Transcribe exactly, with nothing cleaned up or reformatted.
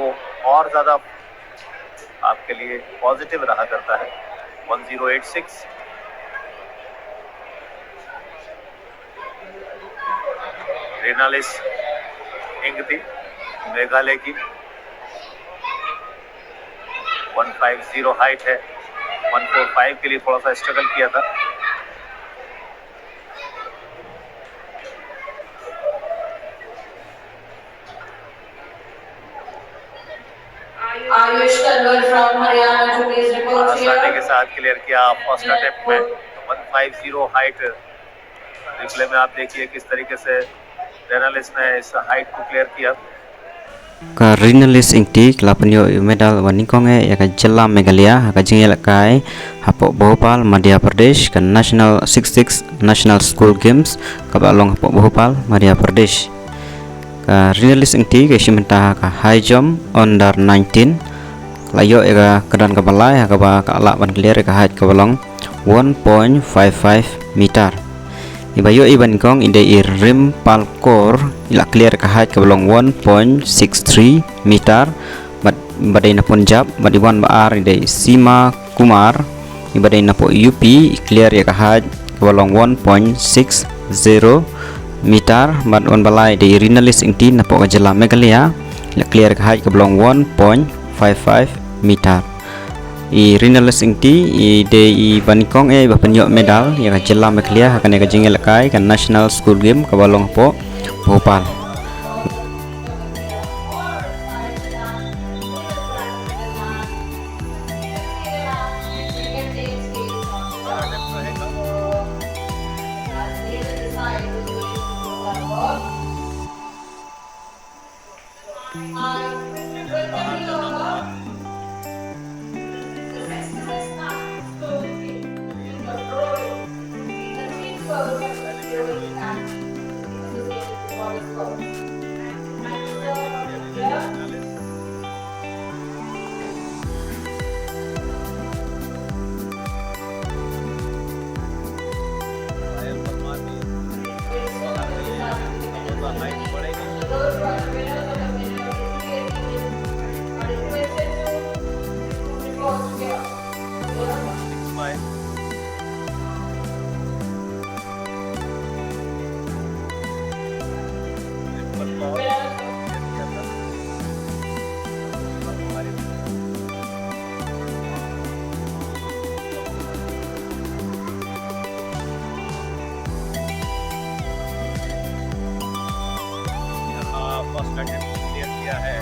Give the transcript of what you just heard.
वो और ज्यादा आपके लिए पॉजिटिव रहा करता है। One zero eight six. Rinalis Ingty, Meghalaya की, वन फ़ाइव ज़ीरो हाइट है। वन फ़ोर फ़ाइव के लिए थोड़ा सा स्ट्रगल किया था। Ayush Kanwar from Haryana to please report here. आसानी के साथ क्लियर किया फर्स्ट अटेम्प्ट में। One five zero height. Replay में आप देखिए किस तरीके से रिनालिस ने इस हाइट को क्लियर किया। Ka Rinalis Ingti ka la pynïoh ïa u medal uba nyngkong eh ïa ka jylla Meghalaya ha ka jingïalehkai hapoh Bhopal, Madhya Pradesh, ka National six six National School Games kaba long hapoh Bhopal, Madhya Pradesh. Ka Rinalis Ingti ka shim bynta ha ka high jump under nineteen. La ïoh ïa ka kyrdan kaba lai ha kaba ka lah ban clear ïa ka height kaba long one point five five meter. Iba ïoh iba nyngkong i dei i Rimpal Kaur, i la clear ïa ka height kaba long one point six three meter. Bad iba dei na Punjab, bad i wan ba ar i dei Sima Kumar, iba dei napoh U P, i clear ïa ka height kaba long one point six zero meter. Bad wan ba lai i dei i Rinalis Ingti napoh ka jylla Meghalaya, i la clear ïa ka height kaba long one point five five meter. I Rinalis Ingti i dei iba nyngkong eh iba pynïoh medal ïa ka jylla Meghalaya ha kane ka jingïalehkai ka National School Game kaba long hapoh Bhopal. First attempt clear किया है।